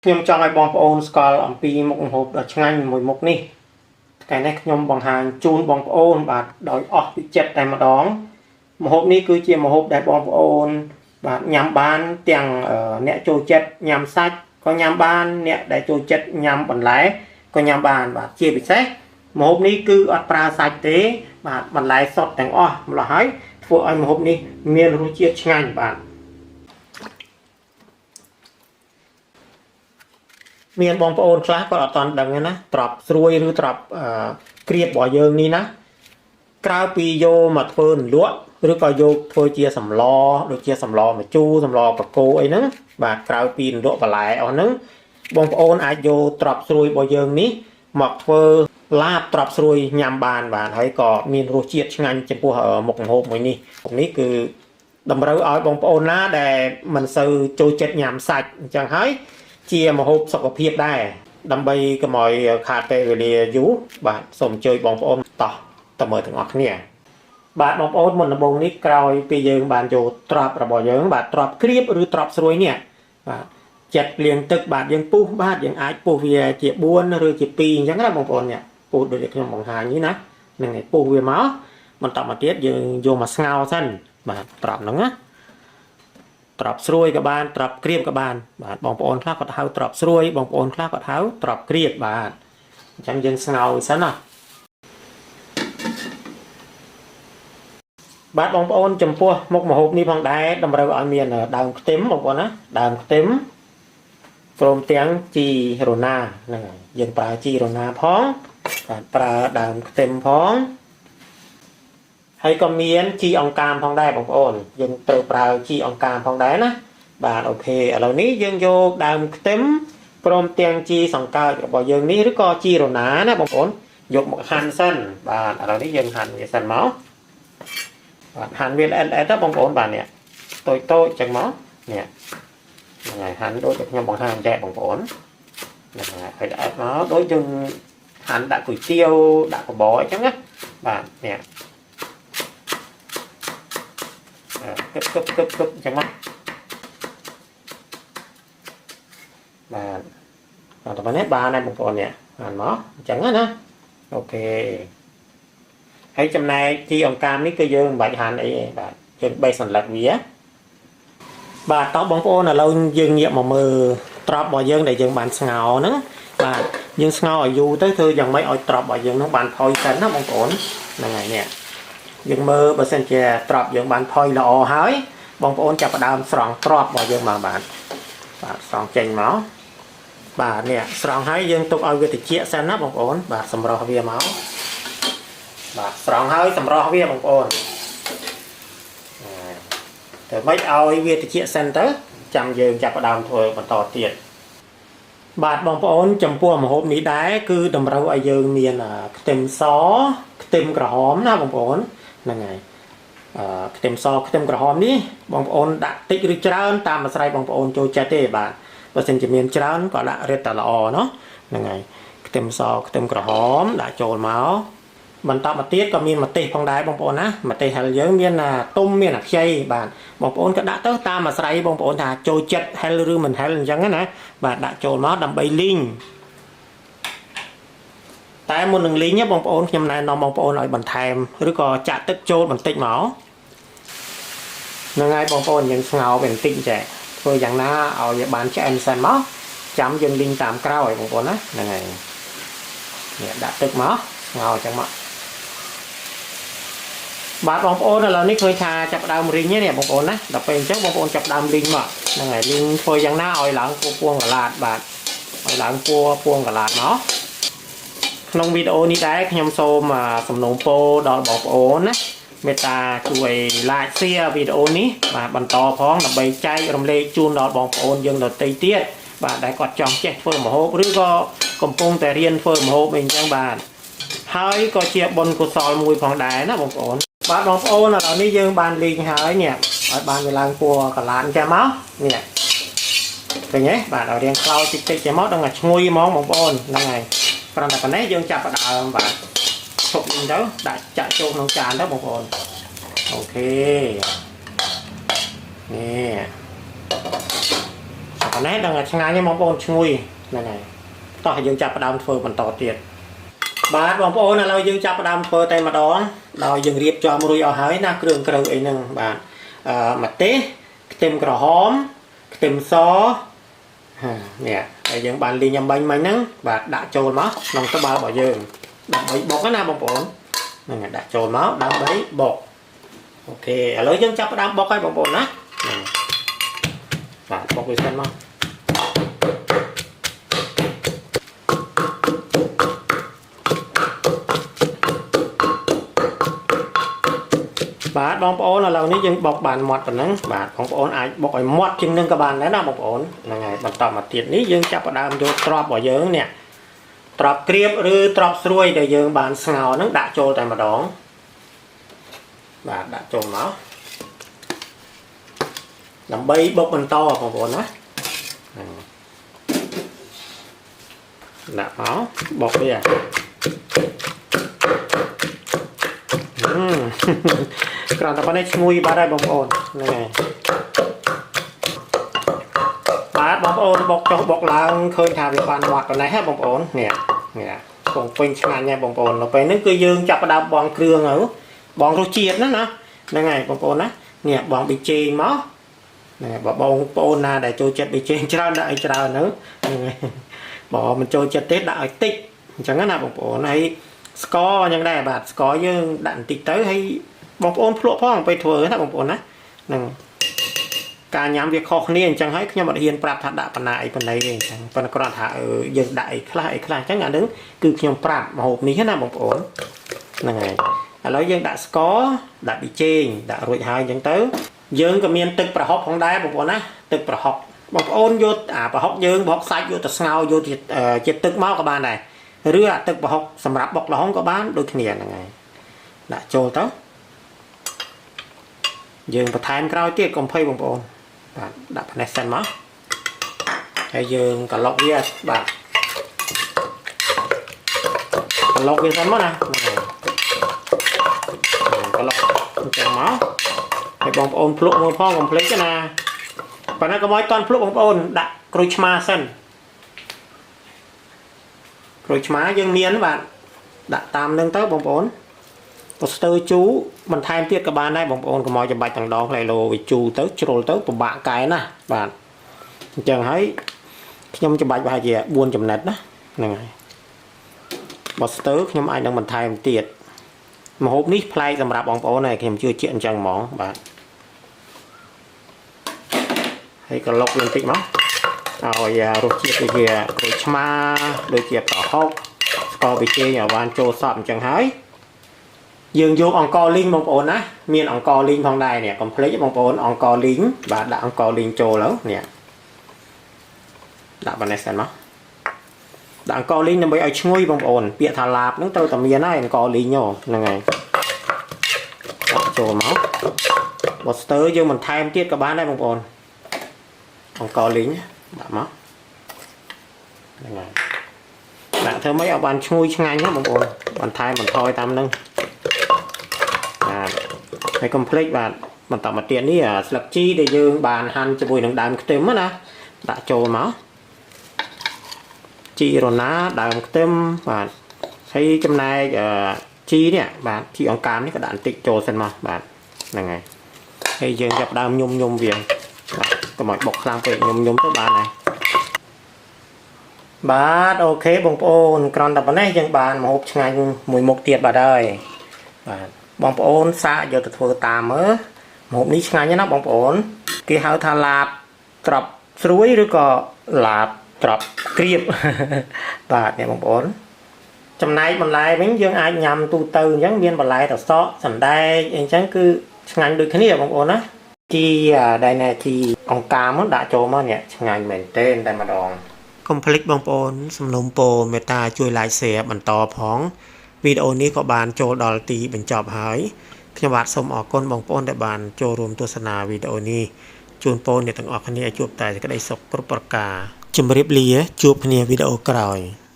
ខ្ញុំចង់ឲ្យបងប្អូនស្គាល់អំពីមុខម្ហូបដ៏ឆ្ងាញ់មួយមុខនេះថ្ងៃនេះខ្ញុំបង្ហាញជូនបងប្អូនបាទដោយអស់ពីចិត្តតែម្ដងម្ហូបនេះគឺជាម្ហូបដែលបងប្អូនបាទញ៉ាំបានទាំងអ្នកចូលចិត្តញ៉ាំសាច់ក៏ញ៉ាំបានអ្នកដែលចូលចិត្តញ៉ាំបន្លែក៏ញ៉ាំបានបាទជាពិសេសម្ហូបនេះគឺអត់ប្រើសាច់ទេបាទបន្លែសុទ្ធទាំងអស់ម្ល៉េះហើយធ្វើឲ្យម្ហូបនេះមានរសជាតិឆ្ងាញ់បាទមានបងប្អូនខ្លះគាត់អត់ទាន់ដឹងទេណាត្រប់ស្រួយឬត្រប់ក្រៀបរបស់យើងនេះណាក្រៅពីយកមកធ្វើនលក់ឬក៏យកធ្វើជាសម្លដូចជាសម្លម្ជូរសម្លបកគោអីហ្នឹងបាទក្រៅពីនលក់បន្លែអស់ហ្នឹងបងប្អូនអាចយកត្រប់ស្រួយរបស់យើងនេះមកធ្វើឡាបត្រប់ស្រួយញ៉ាំបានបាទហើយក៏មានរសជាតិឆ្ងាញ់ចំពោះមុខម្ហូបមួយនេះនេះគឺតម្រូវឲ្យបងប្អូនណាដែលមិនសូវចូលចិត្តញ៉ាំសាច់អញ្ចឹងហើយជាម្ហូបសុខភាពដែរដើម្បីកុំឲ្យខាតពេលវេលាយូរបាទសូមអញ្ជើញបងប្អូនតោះទៅមើលទាំងអស់គ្នាបាទបងប្អូនមុនដំបូងនេះក្រោយពីយើងបានយកត្រប់របស់យើងបាទត្រប់ក្រៀបឬត្រប់ស្រួយនេះបាទចិត្តលាងទឹកបាទយើងពុះបាទយើងអាចពុះវាជា4ឬជា2អញ្ចឹងណាបងប្អូននេះពុះដូចខ្ញុំបង្ហាញនេះណាហ្នឹងហើយពុះវាមកបន្តមកទៀតយើងយកមកស្ងោរសិនបាទត្រប់ហ្នឹងណាត្រប់ស្រួយក៏បានត្រប់ក្រៀបក៏បានបាទបងប្អូនខ្លះគាត់ហៅត្រប់ស្រួយបងប្អូនខ្លះគាត់ហៅត្រប់ក្រៀបបាទអញ្ចឹងយើងស្ងោរសិនណាបាទបងប្អូនចំពោះមុខម្ហូបនេះផងដែរតម្រូវឲ្យមានដើមខ្ទឹមបងប្អូនណាដើមខ្ទឹមព្រមទាំងជីរណាហ្នឹងហើយយើងប្រើជីរណាផងបាទប្រើដើមខ្ទឹមផងហើយក៏មានជីអង្កាមផងដែរបងប្អូនយើងត្រូវប្រើជីអង្កាមផងដែរណាបាទអូខេឥឡូវនេះយើងយកដើមខ្ទឹមព្រមទាំងជីសង្កើចរបស់យើងនេះឬក៏ជីរណាណាបងប្អូនយកមកហាន់សិនបាទឥឡូវនេះយើងហាន់វាសិនមកបាទហាន់វាល្អិតៗទៅបងប្អូនបាទនេះតូចតូចចឹងមកនេះហ្នឹងហើយហាន់ដូចតែខ្ញុំបង្ហាញដែរបងប្អូនហ្នឹងហើយល្អិតមកដូចយើងហាន់ដាក់គុយទាវដាក់បបរអញ្ចឹងណាបាទនេះគឹបគឹបគឹបគឹបអញ្ចឹងមកបាទតែប៉ុណ្ណេះបានហើយបងប្អូននេះបានមកអញ្ចឹងណាអូខេហើយចំណែកជីអង្កាមនេះគឺយើងមិនបាច់ហាន់អីទេបាទយើងបេះសន្លឹកវាបាទតោះបងប្អូនឥឡូវយើងងាកមកមើលត្រប់របស់យើងដែលយើងបានស្ងោរហ្នឹងបាទយើងស្ងោរឲ្យយូរទៅធ្វើយ៉ាងម៉េចឲ្យត្រប់របស់យើងហ្នឹងបានផុយសិនណាបងប្អូនហ្នឹងហើយនេះយើងមើលបើសិនជាត្រប់យើងបានផុយល្អហើយបងប្អូនចាប់ផ្ដើមស្រង់ត្រប់របស់យើងមកបាទបាទស្រង់ចេញមកបាទនេះស្រង់ហើយយើងទុកឲ្យវាត្រជាក់សិនណាបងប្អូនបាទសម្រស់វាមកបាទស្រង់ហើយសម្រស់វាបងប្អូនតែមិនឲ្យវាត្រជាក់សិនទៅចាំយើងចាប់ផ្ដើមធ្វើបន្តទៀតបាទបងប្អូនចំពោះម្ហូបនេះដែរគឺតម្រូវឲ្យយើងមានខ្ទឹមសខ្ទឹមក្រហមណាបងប្អូនហ្នឹងហើយខ្ទឹមសខ្ទឹមក្រហមនេះបងប្អូនដាក់តិចឬច្រើនតាមអាស្រ័យបងប្អូនចូលចិត្តទេបាទបើសិនជាមានច្រើនក៏ដាក់រឹតតែល្អណោះហ្នឹងហើយខ្ទឹមសខ្ទឹមក្រហមដាក់ចូលមកបន្តមកទៀតក៏មានម្ទេសផងដែរបងប្អូនណាម្ទេសហិលយើងមានទុំមានអាខ្ចីបាទបងប្អូនក៏ដាក់ទៅតាមអាស្រ័យបងប្អូនថាចូលចិត្តហិលឬមិនហិលអញ្ចឹងណាបាទដាក់ចូលមកដើម្បីលីងតែមុននឹងលីងបងប្អូនខ្ញុំណែនាំបងប្អូនឲ្យបន្ថែមឬក៏ចាក់ទឹកចូលបន្តិចមកហ្នឹងហើយបងប្អូនយើងស្ងោរវាបន្តិចចេះធ្វើយ៉ាងណាឲ្យវាបានឆ្អិនសិនមកចាំយើងលីងតាមក្រោយបងប្អូនណាហ្នឹងហើយនេះដាក់ទឹកមកស្ងោរអញ្ចឹងមកបាទបងប្អូនឥឡូវនេះឃើញថាចាប់ដើមរីងនេះបងប្អូនណាដល់ពេលអញ្ចឹងបងប្អូនចាប់ដើមលីងមកហ្នឹងហើយលីងធ្វើយ៉ាងណាឲ្យឡើងពួងកលាតបាទឲ្យឡើងពួងកលាតមកក្នុងវីដេអូនេះដែរខ្ញុំសូមសំណូមពរដល់បងប្អូនណាមេត្តាជួយ like share វីដេអូនេះបាទបន្តផងដើម្បីចែករំលែកជូនដល់បងប្អូនយើងដទៃទៀតបាទដែលគាត់ចង់ចេះធ្វើម្ហូបឬក៏កំពុងតែរៀនធ្វើម្ហូបអីអញ្ចឹងបាទហើយក៏ជាបុណ្យកុសលមួយផងដែរណាបងប្អូនបាទបងប្អូនឥឡូវនេះយើងបានលីងហើយនេះឲ្យបានវាឡើងពណ៌កលានចាំមកនេះឃើញទេបាទឲ្យរៀងខ្លោចតិចតិចចាំមកដឹងតែឈ្ងុយហ្មងបងប្អូនហ្នឹងហើយគ្រាន់តែប៉ុណ្ណេះយើងចាប់ផ្ដើមបាទឈប់លីងទៅដាក់ចាក់ចូលក្នុងចានទៅបងប្អូនអូខេនេះ ប៉ុណ្ណេះដឹងថាឆ្ងាញ់ទេបងប្អូនឈ្ងុយហ្នឹងហើយតោះយើងចាប់ផ្ដើមធ្វើបន្តទៀតបាទបងប្អូនឥឡូវយើងចាប់ផ្ដើមធ្វើតែម្ដងដោយយើងរៀបចំរួចអស់ហើយណាគ្រឿងក្រៅអីហ្នឹងបាទម្ទេសខ្ទឹមក្រហមខ្ទឹមសនេះហើយយើងបានលីងអំបាញ់មិញហ្នឹងបាទដាក់ចូលមកក្នុងត្បាល់របស់យើងដើម្បីបុកណាបងប្អូនហ្នឹងដាក់ចូលមកដើម្បីបុក OK ឥឡូវយើងចាប់ផ្ដើមបុកហើយបងប្អូនណាបាទបុកវាសិនមកបាទបងប្អូនឥឡូវនេះយើងបុកបានម៉ត់ប៉ុណ្ណឹងបាទបងប្អូនអាចបុកឲ្យម៉ត់ជាងនឹងក៏បានដែរណាបងប្អូនហ្នឹងហើយបន្តមកទៀតនេះយើងចាប់ផ្ដើមយកត្រប់របស់យើងនេះត្រប់ក្រៀបឬត្រប់ស្រួយដែលយើងបានស្ងោរហ្នឹងដាក់ចូលតែម្ដងបាទដាក់ចូលមកដើម្បីបុកបន្តបងប្អូនណាដាក់មកបុកវាគ្រាន់តែប៉ុណ្ណេះឈ្ងុយបាត់ហើយបងប្អូនហ្នឹងហើយបាទបងប្អូនបុកចុះបុកឡើងឃើញថាវាបានម៉ត់ប៉ុណ្ណេះហ៎បងប្អូននេះនេះពងពេញឆ្ងាញ់ហើយបងប្អូននៅពេលនេះគឺយើងចាប់ផ្ដើមបងគ្រឿងហើយបងរសជាតិណាណាហ្នឹងហើយបងប្អូនណានេះបងប៊ីចេងមកហ្នឹងហើយបើបងប្អូនណាដែលចូលចិត្តប៊ីចេងច្រើនដាក់ឲ្យច្រើនទៅហ្នឹងហើយបើមិនចូលចិត្តទេដាក់ឲ្យតិចអញ្ចឹងណាបងប្អូនហើយស្ករអញ្ចឹងដែរបាទស្ករយើងដាក់បន្តិចទៅហើយបងប្អូនភ្លក់ផងពេលធ្វើណាបងប្អូនណាហ្នឹងការញ៉ាំវាខុសគ្នាអញ្ចឹងហើយខ្ញុំអត់ហ៊ានប្រាប់ថាដាក់ប៉ុណ្ណាអីប៉ុណ្ណីទេអញ្ចឹងប៉ុន្តែគ្រាន់ថាយើងដាក់អីខ្លះអីខ្លះអញ្ចឹងអានឹងគឺខ្ញុំប្រាប់ម្ហូបនេះណាបងប្អូនហ្នឹងហើយឥឡូវយើងដាក់ស្ករដាក់ប៊ីចេងដាក់រួចហើយអញ្ចឹងទៅយើងក៏មានទឹកប្រហុកផងដែរបងប្អូនណាទឹកប្រហុកបងប្អូនយកអាប្រហុកយើងប្រហុកសាច់យកទៅស្ងោរយកជាទឹកមកក៏បានដែរឬអាទឹកប្រហុកសម្រាប់បុកល្ហុងក៏បានដូចគ្នាហ្នឹងហើយដាក់ចូលទៅយើងបន្ថែមក្រោយទៀតកុំភ័យបងប្អូនបាទដាក់ផ្នែកសិនមកហើយយើងក្លុកវាបាទក្លុកវាសិនមកណាក្លុកអញ្ចឹងមកហើយបងប្អូនភ្លក់មើលផងកុំភ្លេចណាប៉ុន្តែកុំឲ្យតន់ភ្លក់បងប្អូនដាក់ក្រូចឆ្មាសិនក្រូចឆ្មាយើងមានបាទដាក់តាមនឹងទៅបងប្អូនបើស្ទើជូរបន្ថែមទៀតក៏បានដែរបងប្អូនកុំឲ្យចាំបាច់ទាំងដងផ្លែលោវាជូរទៅជ្រុលទៅពិបាកកែណាបាទអញ្ចឹងហើយខ្ញុំចាំបាច់ប្រហែលជា4ចំណិតណាហ្នឹងហើយបើស្ទើខ្ញុំអាចនឹងបន្ថែមទៀតម្ហូបនេះប្លែកសម្រាប់បងប្អូនហើយខ្ញុំជឿជាក់អញ្ចឹងហ្មងបាទហើយក៏លុកវាបន្តិចមកឲ្យរសជាតិដូចជាក្រូចឆ្មាដូចជាប្រហុកស្ករប៊ីចេងឲ្យបានចូលសព្វអញ្ចឹងហើយយើងយកអង្ករលីងបងប្អូនណាមានអង្ករលីងផងដែរនេះកុំភ្លេចបងប្អូនអង្ករលីងបាទដាក់អង្ករលីងចូលទៅនេះដាក់ប៉ុណ្ណេះសិនមកដាក់អង្ករលីងដើម្បីឲ្យឈ្ងុយបងប្អូនពាក្យថាឡាបហ្នឹងត្រូវតែមានហើយអង្ករលីងហ្នឹងហើយដាក់ចូលមកបើស្ទើយើងបន្ថែមទៀតក៏បានដែរបងប្អូនអង្ករលីងដាក់មកហ្នឹងហើយដាក់ធ្វើម៉េចឲ្យបានឈ្ងុយឆ្ងាញ់ណាបងប្អូនបន្ថែមបន្ថយតាមហ្នឹងបាទហើយកុំភ្លេចបាទបន្តមកទៀតនេះស្លឹកជីដែលយើងបានហាន់ជាមួយនឹងដើមខ្ទឹមណាដាក់ចូលមកជីរណាដើមខ្ទឹមបាទហើយចំណែកជីនេះបាទជីអង្កាមនេះក៏ដាក់បន្តិចចូលសិនមកបាទហ្នឹងហើយហើយយើងចាប់ដើមញុំញុំវាបាទកុំឲ្យបុកខ្លាំងពេកញុំញុំទៅបានហើយបាទ OK បងប្អូនគ្រាន់តែប៉ុណ្ណេះយើងបានម្ហូបឆ្ងាញ់មួយមុខទៀតបាទហើយបាទបងប្អូនសាកយកទៅធ្វើតាមមើលម្ហូបនេះឆ្ងាញ់ណាស់បងប្អូនគេហៅថាឡាបត្រប់ស្រួយឬក៏ឡាបត្រប់ក្រៀបបាទនេះបងប្អូនចំណែកបន្លែវិញយើងអាចញ៉ាំទូទៅអញ្ចឹងមានបន្លែត្រសក់សណ្ដែកអីអញ្ចឹងគឺឆ្ងាញ់ដូចគ្នាបងប្អូនណាជីដែលណែជីអង្កាមដាក់ចូលមកនេះឆ្ងាញ់មែនទែនតែម្ដងកុំភ្លេចបងប្អូនសំណូមពរមេត្តាជួយ like share បន្តផងវីដេអូនេះក៏បានចូលដល់ទីបញ្ចប់ហើយខ្ញុំបាទសូមអរគុណបងប្អូនដែលបានចូលរួមទស្សនាវីដេអូនេះជូនពរអ្នកទាំងអស់គ្នាឲ្យជួបតែសេចក្តីសុខគ្រប់ប្រការជម្រាបលាជួបគ្នាវីដេអូក្រោយ។